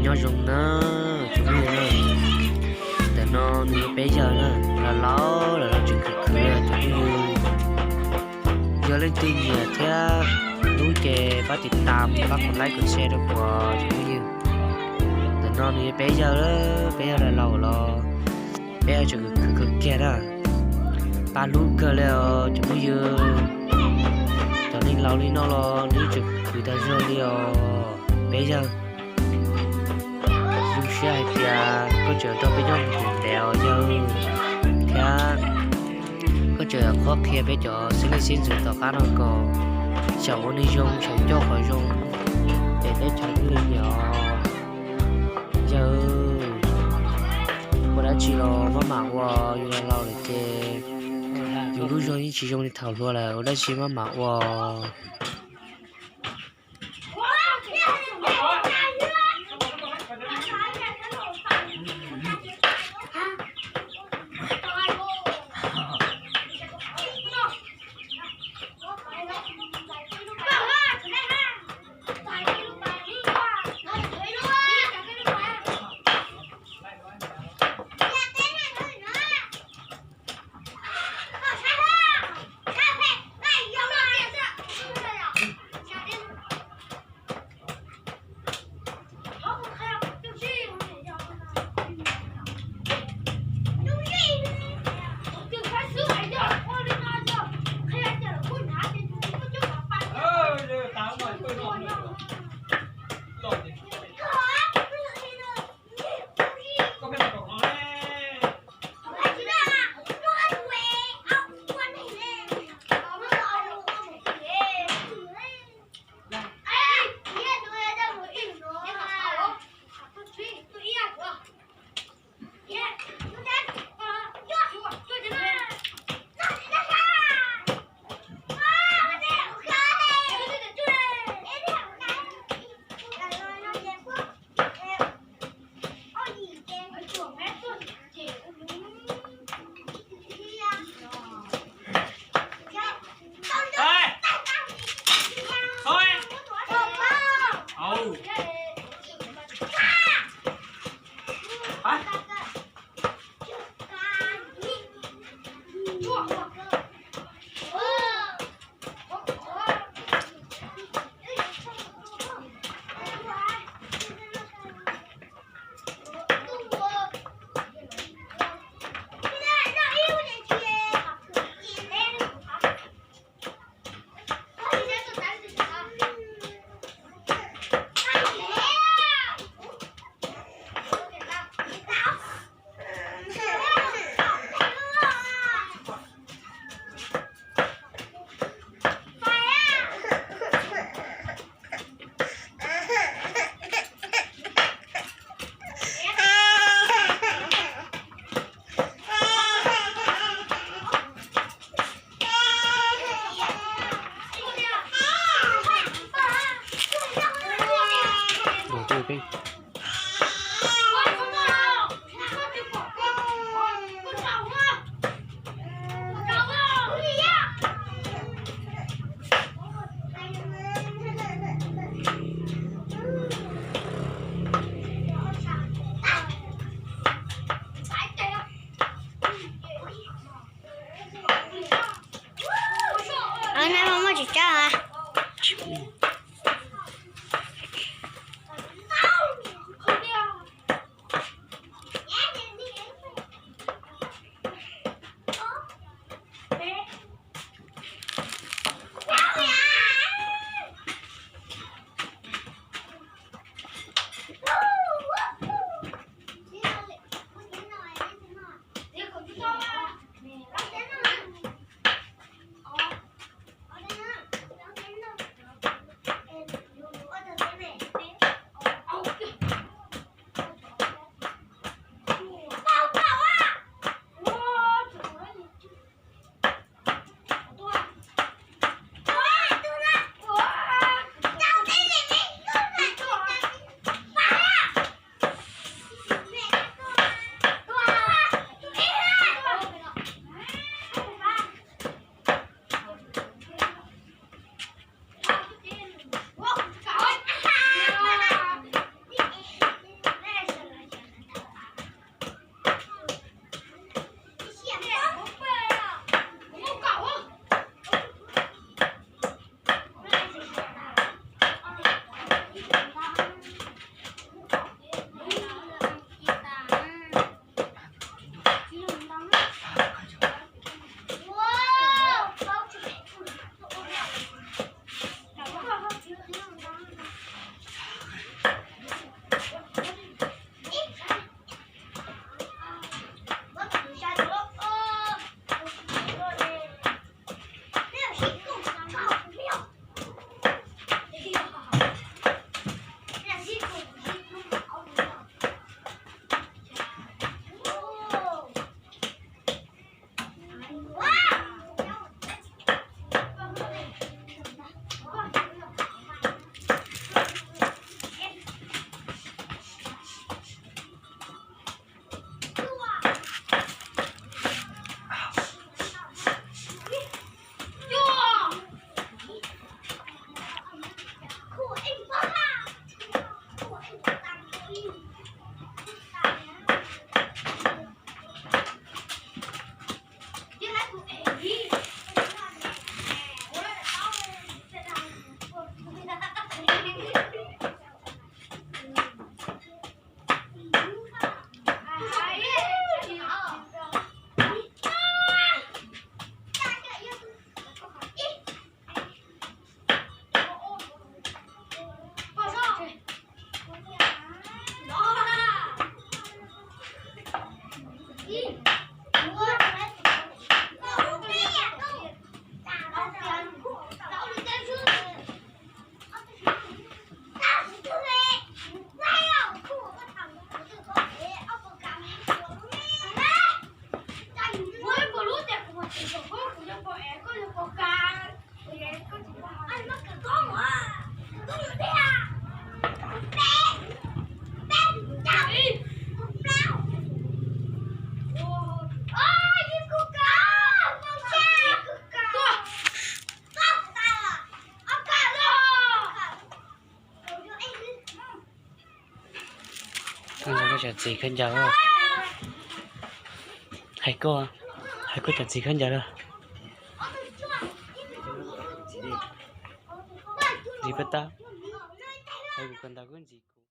Nyob zoo na tsoom phooj ywg na, ntawm no nws yog peb yawg na, los laus lawm los tseem khwv khwv li tsoom phooj ywg. Yog leej twg nyiam thiab hlub ces pab tiv tam, pab kom like kom share rau kuv tsoom phooj ywg. Ntawm no nws yog peb yawg, peb yawg laus laus los peb yawg tseem khwv khwv kiag na. Pab hlub kawg li os tsoom phooj ywg. Cov neeg laus li no los nws tseem khwv tag zog li os peb yawg. Zoo siab hais tias koj tseem nrog peb nyob mus ntev os yawg, thiab koj tseem qhuab qhia peb cov xib leej xib ntxwv tom qab no kom xyaum ua neeg zoo, xyaum coj qhov zoo, es peb cov lub neej os yawg. Ua dab tsi los maj mam ua, yus laus laus lawm ces yus lub zog yeej tsis zoo li thaum hluas lawm, ua dab tsi maj mam ua. Ua no muaj tsis tsawg a. Koj txiv khaub ncaws, hais koj, hais koj cov txiv khaub ncaws lawm. Ntxiv puas tau? Hais kuv kawm ntawv kuj ntxiv.